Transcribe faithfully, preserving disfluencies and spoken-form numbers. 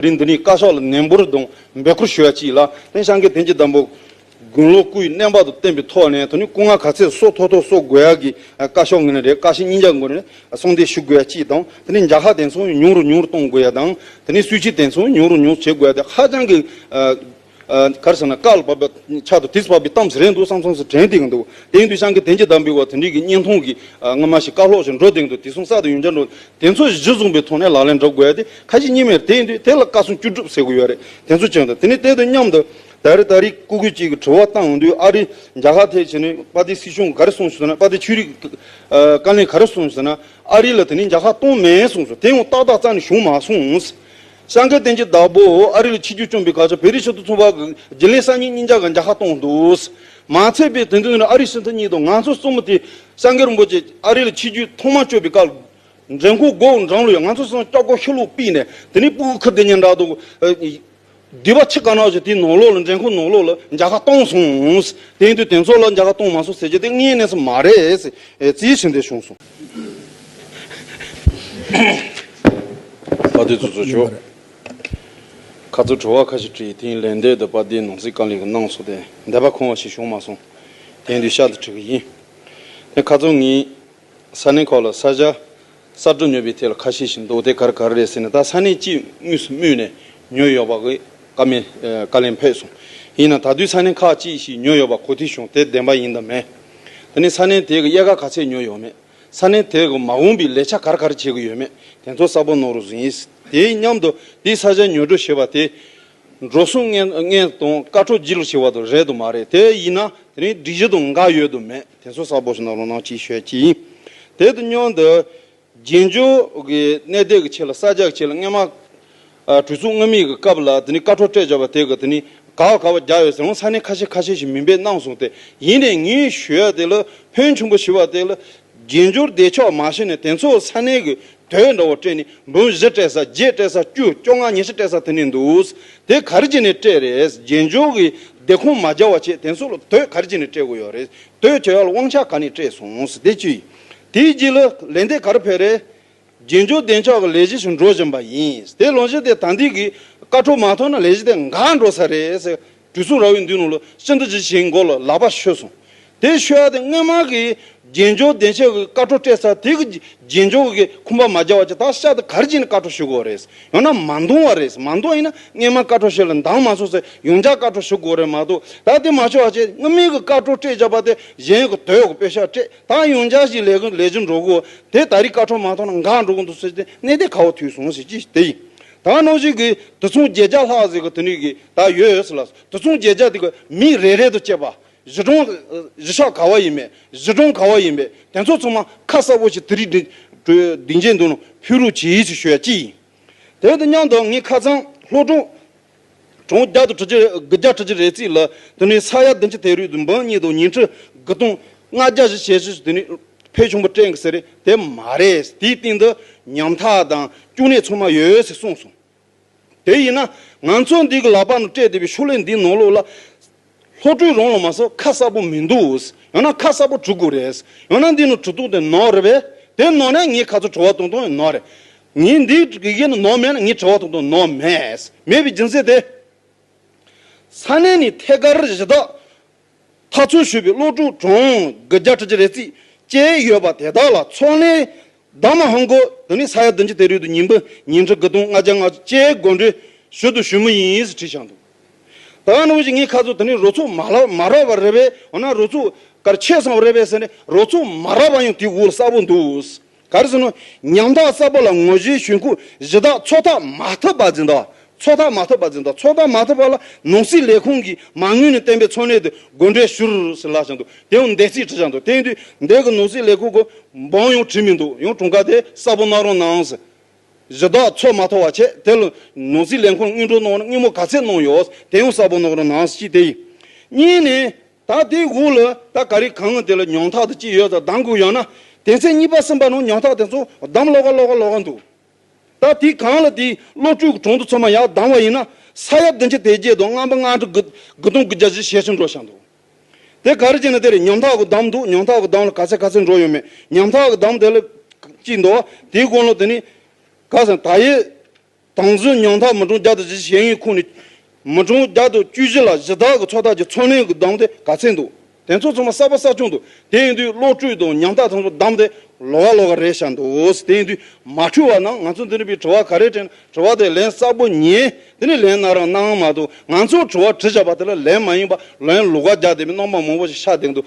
རིང་འདི་ནས་བཀའ་ཤག་ལ་ནན་པོར་དང་འབོད་སྐུལ་ཞུ་ཡ་གཅིག་ལ། དེ་ནས་ཤང་གི་དོན་གྱི་བདག་པོ་དགུང་ལོ་སྐུའི་རྣམ་པ་དང་བསྟུན་པའི་ཐོག་ནས་དེ་ནས་སྐུ་ངལ་ག་ཚད་གསོ་ཐུབ་ཐུབ་གསོ་དགོས་ཡ་གི་བཀའ་ཤག་ངོས་ནས་རེད། བཀའ་ཤག་སྙིང་རྗེ་ངོས་ནས་གསོལ་འདེབས་ཞུ་དགོས་ཡ་གཅིག་དང་། དེ་ནས་མཇལ་ཁ་དེ་ཚོ་ཉུང་རུ་ཉུང་རུ་གཏོང་དགོས་ཡ་དང་། དེ་ནས་གསོལ་ཇ་དེ་ཚོ་ཉུང་རུ་ཉུང་རུ་བྱེད་དགོས་ཡ་དེ་ཧ་ཅང་གི་ཨ། ཨ། ག་རེ་ཟེར་ན། བཀའ་ལ་བབས་པའི་ཆེད་དུ་དེ་ཚོ་བབས་པའི་གཏམ་ཞིག་རེད་འདུག་བསམ་བསམ་ཞིག་དྲན་བསྡད་ཀྱི་འདུག་དེ་ཡིན་དུས་ཤང་གི་དོན་གྱི་བདག་པོའི་བ་དེ་འདྲའི་གི་བརྙན་ཐུང་གི་ཨ། སྔ་མ་ཞིག་བཀའ་སློབ་ཞིག་འགྲོ་བསྡད་ཀྱི་འདུག་དེ་ཚོ་གསར་དུ་ཡོང་འཇགས་འགྲོ། དེ་ཚོ་གཞི་བཟུང་པའི་ཐོག་ནས་ལག་ལེན་འགྲོ་དགོས་ཡ་དེ་ཁ་ཞིག་གཉིས་མེད། དེ་ཡིན་དུས་དེ་ལ་བཀའ་གསུང་བཅུ་དྲུག་ཟེར་གྱི་ཡོད་རེད། དེ་ཚོ་བྱས་འདུག་དེ་ནས་དེ་དང་མཉམ་དུ་ད་རེས་ད་རེས་སྐུ་སྒེར་གཅིག་གི་དྲི་བ་བཏང་ཡོང་དུས། ཨ་རི་མཇལ་ཁ་ཐད་བྱས་ནས་དཔལ་ལྡན་སྲིད་སྐྱོང་ག་རེ་གསུངས་ཤག་ཟེར་ན། དཔལ་ལྡན་ཆོས་རིག་ཨ། བཀའ་བློན་ག་རེ་གསུངས་ཤག་ཟེར་ན། ཨ་རི་ལ་དེ་ནས་མཇལ་ཁ་གཏོང་མེད་གསུངས་སོང་། དེ་ཡང་ཏག་ཏག་རྩ་ནས་བྱུང་མ་སོང་། ཤང་གི་དོན་གྱི་བདག་པོ་ཨ་རི་ལ་ཆིབས་བསྒྱུར་བསྐྱངས་པའི་སྐབས་སུ་བོད་རིགས་སྤྱི་མཐུན་ཚོགས་པ་གི་བརྒྱུད་ལས་གསར་རྙིང་གཉིས་ཆ་གི་མཇལ་ཁ་གཏོང་འདུག་མ་ཚད་པའི་དོན་དུ་ཨ་རི་སྲིད་འཛིན་གཉིས་དང་ང་ཚོ་གསུམ་དེ་སངས་རྒྱས་རིན་པོ་ཆེ་ཨ་རི་ལ་ཆིབས་བསྒྱུར་ཐོག་མ་བསྐྱངས་པའི་སྐབས། མགྲོན་ཁང་སྒོ་འགྲམ་ལ་ཡོད། ང་ཚོ་གསུམ་སྐྱབས་སྒོ་ཤོ་ལོ་ཀ་ཕུད་ནས་དེ་ནས་སྤུ་གུ་ཁུ་བསྡད་མཁན་འདྲ་འདུག་ཨ། སྡེ་བ་ཆེ་ག་ན་ཞིག་དེའི་ནང་ལོགས་ལ། མགྲོན་ཁང་ནང་ལོགས་ལ་མཇལ་ཁ་གཏོང་སོང་། དེ་ཡིན་དུས་དེ་ཚོ་ལ་མཇལ་ཁ་གཏོང་མ་སོང་ཟེར་རྒྱུ་དེ་དངོས་གནས་སུ་མ་རེད་ཟེར་རྩིས་ཞུ་འདོད་བྱུང་སོང་། དཔལ་ལྡན་ཚོགས་གཙོ་མཆོག་ཁ་ཚོན་དྲི་བ་ཁ་ཤས་དྲིས། དེའི་ལན་འདེབས་དེ་དཔལ་ལྡན་ནང་སྲིད་བཀའ་བློན་གྱིས་གནང་སོང་སྟེ། འདོད་པ་ཁེངས་པ་ཞིག་བྱུང་མ་སོང་། དེ་ཡིན་དུས་བསྐྱར་དུ་དྲི་གི་ཡིན། དེ་ཁ་ཚོན་ངས། ས་གནས་ཁག་ལ་ས་ཆ་གསར་སྐྲུན་ཡོད་པའི་ཐད་ལ་ཁ་ཤས་ཤིག་འདུག་དེ་ག་རེ་ག་རེ་རེད་ཟེར་ན། ད་ས་གནས་གཅིག་དངོས་སུ་སྨོས་ནས་ཉོས་ཡོད་པ་གི་བཀའ་མོལ། ཨ། བཀའ་ལན་ཕེབས་སོང་། ཡིན་ན་ད་དུང་ས་གནས་ཁག་ཅིག་ཞིག་ཉོས་ཡོད་པ་གོ་ཐོས་བྱུང་། དེ་བདེན་པ་ཡིན་དང་མིན། དེ་ནས་ས་གནས་དེ་གི་དབྱེ་ཁག་ག་ཚད་ཉོས་ཡོད་མེད། ས་གནས་དེ་གི་མ་འོངས་པའི་ལས་འཆར་ག་རེ་ག་རེ་བྱེད་ཀྱི་ཡོད་མེད། དེ་ཚོ་གསལ་པོ་གནང་རོགས་ཟེར་ཡིན། དེའི་མཉམ་དུ་དེའི་ས་ཆ་ཉོ་སྒྲུབ་བྱེད་པ་དེ། འགྲོ་སོང་དངོས་དངོས་དང་བཀའ་འཁྲོལ་བརྒྱུད་ལ་བྱེད་པ་དང་རེད་དང་མ་རེད། དེ་ཡིན་ན་དེ་རིང་སྒྲིག་གཞི་དང་འགལ་ཡོད་དམ་མེད། དེ་ཚོ་གསལ་པོ་ཞིག་གནང་རོགས་གནང་ཅེས་ཞུ་ཡ་གཅིག་ཡིན། དེ་དང་མཉམ་དུ་རྒྱན་འཇོག་གི་གནས་སྡོད་ཀྱི་ཆེད་ལ། ས་ཆ་གི་ཆེད་ལ་སྔོན་མ་ཨ། གྲོས་ཚོགས་སྔོན་མའི་གི་སྐབས་ལ་དེ་ནས་བཀའ་འཁྲོལ་སྤྲད་བཞག་པ་དེ་གི་དེ་ནས་ག་བ་ག་བ་རྒྱག་ཡོད་ཟེར་འོང་། ས་གནས་ཁ་ཤས་ཁ་ཤས་ཤིག་མིང་འབོད་གནང་སོང་སྟེ། ཡིན་ནའི་ངས་ཞུ་ཡ་དེ་ལ། ཕོན་ཆེན་པོ་ཞུ་བ་དེ་ལ། རྒྱན་འཇོག་བདེ་འཇགས་མ་ཤེས་ནས་དེ་ཚོ་ས་གནས་ཀྱི་དོད་འདྲ་བོ་སྤྲད་ནས་འབུམ་བཞི་སྤྲད་ས། བརྒྱད་སྤྲད་ས། བཅུ། བཅོ་ལྔ། ཉི་ཤུ་སྤྲད་ས་དེ་ནས་འདུག་དེ་ག་རེ་བྱས་ནས་སྤྲད་རེད། རྒྱན་འཇོག་གི་བདེ་ཁོངས་མ་བརྒྱབ་པ་བྱས། དེ་ཚོ་ལ་དོད་ག་རེ་བྱས་ནས་སྤྲད་དགོས་ཡོད་རེད། དོད་བྱེད་ཡག་ལ་དབང་ཆ་ག་ནས་སྤྲད་སོང་ཟེར། དེ་གཅིག་ཡིན། དེའི་རྗེས་ལ་ལན་འདེབས་ག་རེ་ཕེབས་རེད། རྒྱན་འཇོག་བདེ་འཇགས་ཀྱི་ལས་གཞི་ཞིག་འགྲོ་བཞིན་པ་ཡིན། དེ་ལོ་གཞི་དེ་ད་ལྟའི་གི་བཀའ་འཁྲོལ་མ་ཐོབ་ན་ལས་གཞི་དེ་འགག་འགྲོ་ས་རེད་ཟེར། གྲོས་ཚོགས་ར་བའི་མདུན་ནང་ལ་སྤྱི་འཐུས་ཅིག་བྱེད་མགོ་ལ་ལག་པ་གཞུས་སོང་། དེ་གཞུ་ཡ་དེ་སྔོན་མ་གི་རྒྱན་འཇོག་བདེ་འཇགས་ཀྱི་བཀའ་འཁྲོལ་སྤྲད་ས་དེ་གི་རྒྱན་འཇོག་གི་ཁུངས་པ་མ་རྒྱག་པ་ཅིག་ད་ཤ་དེ་ག་རེ་བྱས་ནས་བཀའ་འཁྲོལ་ཞུ་དགོས་རེད། ཡང་ན་མ་འདང་བ་རེད། མ་འདང་ཡིན་ན་སྔོན་མ་བཀའ་འཁྲོལ་ཞུས་ལ་འདང་མ་སོང་ཟེར་ཡང་བསྐྱར་བཀའ་འཁྲོལ་ཞུ་དགོས་རེད་མ་གཏོགས། ད་དེ་མ་ཆོག་པ་བྱས། སྔོན་མའི་གི་བཀའ་འཁྲོལ་སྤྲད་བཞག་པ་དེ་གཞན་གི་དོད་གི་དཔེ་ཤག་སྤྲད། ད་ཡང་བསྐྱར་ཞིག་ལས་གི་ལས་གཞི་འགྲོ་དགོས། དེ་ད་རེས་བཀའ་འཁྲོལ་མ་ཐོབ་ན་འགག་འགྲོ་གི་འདུག་ཟེར་ཏེ་གནད་དོན་ག་བ་ཐུག་སོང་ཟེར་གྱི་དེ་ཡིན། ད་ནང་བཞིན་གི་དུད་ཚང་བརྒྱད་བརྒྱ་ལྷག་ཟེར་གི་དེ་ནས་གི་ད་ཡོད་ཟེར་ལ། དུད་ཚང་བརྒྱད་བརྒྱ་དེ་གི་མི་རེ་རེ་དང་བཅས་པ། གཞིས་གྲོང་། གཞིས་ཆགས་ག་བ་ཡིན་མེད། གཞིས་གྲོང་ག་བ་ཡིན་མེད། དེ་ཚོ་ཚང་མ་ཁ་གསལ་པོ་ཞིག་དེ་རིང་སྡིངས་ཆའི་མདུན་ལ་ཕུལ་རོགས་གྱིས་ཞེས་ཞུ་ཡ་གཅིག་ཡིན། དེ་དང་མཉམ་དུ་ངས་ཁ་སང་སློབ་གྲོགས་གྲངས་བརྒྱ་དང་དྲུག་ཅུ། དགུ་བརྒྱ་དྲུག་ཅུ་རེ་གཅིག་ལ་དེ་ནས་ས་ཡ་བདུན་ཅུ་དེ་རུ་དུ་འབུམ་གཉིས་དང་ཉིས་ཁྲི་དགུ་སྟོང་ལྔ་བརྒྱ་ཞིག་བྱས་ཞེས་དེ་ནས་ཕོན་ཆེན་པོ་སྤྲད་ཀྱི་ཟེར་རེད། དེ་མ་རེད། དེའི་སྟེང་དུ་ཉམ་ཐག་དང་སྐྱོ་གནས་ཚང་མ་ཡོད་ཟེར་གསུངས་སོང་། དེ་ཡིན་ན་ང་ཚོ་འདི་གི་ལག་པ་ནང་སྤྲད་བསྡད་པའི་ཕྱག་ལས་འདིའི་ནང་ལོགས་ལ། སློབ་ཕྲུག་རང་ལ་མ་སོགས་ཁ་གསལ་པོ་མི་འདུག་ཡང་ན་ཁ་གསལ་པོ་བྲི་དགོས་རེད། ཡང་ན་འདི་ནང་བྲི་དོན་དེ་ནོར་རེད་པས། དེ་ནོར་ན་ངས་ཁ་ཚོན་བྲི་བ་གཏོང་སྟངས་ནོར་རེད། ངས་འདི་གི་ཡིན་ནོར་མེད་ན་ངས་བྲི་བ་གཏོང་སྟངས་ནོར་མེད། མེད་པའི་རྒྱུ་མཚན་དེ། ས་གནས་ནས་ཐད་ཀར་གཞི་བདག་མཐར་འཁྱོལ་ཞུས་པའི་སློབ་ཕྲུག་གྲངས་དགུ་བརྒྱ་དྲུག་ཅུ་རེ་གཅིག་བཅས་ཡོད་པ་དེ་དག་ལ་ཚོང་ལས་བདག་མ་ཧང་གོ་དེ་ནི་ས་ཡ་བདུན་ཅུ་དེ་རུ་དུ་ཉིས་འབུམ་ཉིས་ཁྲི་དགུ་སྟོང་ལྔ་བརྒྱ་ལྔ་བཅུ་བཅས་དགོངས་འགྲེལ་ཞུ་དང་ཞུ་མུས་ཡིན་ཟེར་བྲིས་བཞག་འདུག་ད་ནང་བཞིན་ངས་ཁ་ཚོན་དེ་ནི་རོགས་ཚོགས་མ་ལག་མ་རག་པ་རེད་པས། འོ་ན་རོགས་ཚོགས་གར་ཆད་སོང་བ་རེད་པས་ཟེར་ནས། རོགས་ཚོགས་མ་རག་པ་ཡང་དེའི་འོག་ལ་གསལ་པོ་འདུག་ག་རེ་ཟེར་ན། ཉམ་ཐག་གསར་པ་ལ་ངོ་རྒོལ་ཞུ་འཁོར་གཞི་བདག་ཚོགས་ཐག་མ་ཐུབ་པ་ཟིན་ད། ཚོགས་ཐག་མ་ཐུབ་པ་ཟིན་ད། ཚོགས་ཐག་མ་ཐུབ་པ་ལ་ནང་སྲིད་ལས་ཁུངས་ཀྱིས་མ་དངུལ་ནས་བཏོན་པའི་ཚོང་ལས་དེ་དགོངས་འགྲེལ་ཞུ་རོགས་ཟེར་ལབ་བཞག་འདུག་དེ་ཡང་འདས་ཚིག་བྲིས་བཞག་འདུག་དེ་ཡིན་དུས་འདས་ཀྱི་ནང་སྲིད་ལས་ཁུངས་ཀྱི་འབངས་ཡང་བྲིས་མི་འདུག་ཡང་གྲངས་ཀ་དེ་གསལ་པོ་གནང་རོགས་གནང་ཟེར། གཞི་བདག་ཚོགས་མ་ཐུབ་པ་བྱས། དེ་ལ་ནང་སྲིད་ལས་ཁུངས་ལ་སྔོན་འགྲོ་གནང་ན་དངུལ་སྨོན་ག་ཚད་གནང་ཡོད། དེ་ཡང་གསལ་པོ་གནང་རོགས་གནང་ཟེར་གཅིག་དེ་ཡིན། གཉིས་ནས། ད་དེའི་འོག་ལ་ད་ག་རེ་གང་དེ་ལ་ཉམ་ཐག་དེ་ཅི་ཡོད་ད་གདམ་དགོས་ཡོད་ན། དེ་ཚེ་གཉིས་པ་གསུམ་པ་ནང་ཉམ་ཐག་དེ་ཚོ་གདམ་ལོག་ག་ལོག་ག་ལོག་ག་འདུག་ད་དེའི་གང་ལ་དེའི་སློབ་ཕྲུག་གི་གྲངས་དེ་ཚང་མ་ཡར་གདམ་པ་ཡིན་ན། ས་ཡ་བདུན་ཅུ་དེ་བརྒྱད་དང་ལྔ་འབུམ་ལྔ་ཁྲི་དགུ་དགུ་སྟོང་དགུ་བརྒྱ་ཞིག་ཞལ་ཆེམས་འགྲོ་བཞག་འདུག་དེ་ག་རེ་བྱས་ན་དེ་རེད། ཉམ་ཐག་གི་གདམ་འདུག་ཉམ་ཐག་གི་གདམ་ལ་ག་ཚད་ག་ཚད་འགྲོ་ཡོད་མེད། ཉམ་ཐག་གི་གདམ་དེ་ལ་གཅིག་འདུག་དེའི་གོང་ལ་དེ་ནི་ག་ཟེར་ད་ཡེ། ད་ དང་གཟོད་ཉམ་ཐག་མི་གྲངས་བརྒྱ་དང་བཞི་བཅུ་ཞེ་གཉིས་ཁོངས་ནས་མི་གྲངས་བརྒྱ་དང་བཅུ་བཞི་ལ་གཞི་བདག་གི་ཚོད་ལྟ་གྱི་ཚོད་ལེན་གྱི་བསྡོམས་དེ་ག་ཚད་འདུག་དེ་ཚོ་ཚང་མ་གསར་པ་གསར་བྱུང་འདུག་དེ་ཡིན་དུས་གློག་སྤྲོད་དང་ཉམ་ཐག་དེ་ཚོ་བསྡོམས་དེ་ལོགས་ཀ་ལོགས་ཀ་རེད་ཤག་འདུག་དེ་ཡིན་དུས་མ་འཁྲུལ་བ་གནང་། ང་ཚོ་འདི་འདྲ་བའི་དྲི་བ་ག་རེ་དྲིས་ན་དྲི་བ་དེ་ལན་གསལ་པོ་ཉན། དེ་ནས་ལན་གནང་རོགས་གནང་མ་གཏོགས། ང་ཚོ་དྲི་བ་དྲི་བཞག་པ་དེ་ལ་ལན་མ་ཡིན་པ་ལན་ལོགས་ཀ་རྒྱག་བསྡད་པའི་རྣམ་པ་མང་པོ་ཞིག་ཤར་བསྡད་འདུག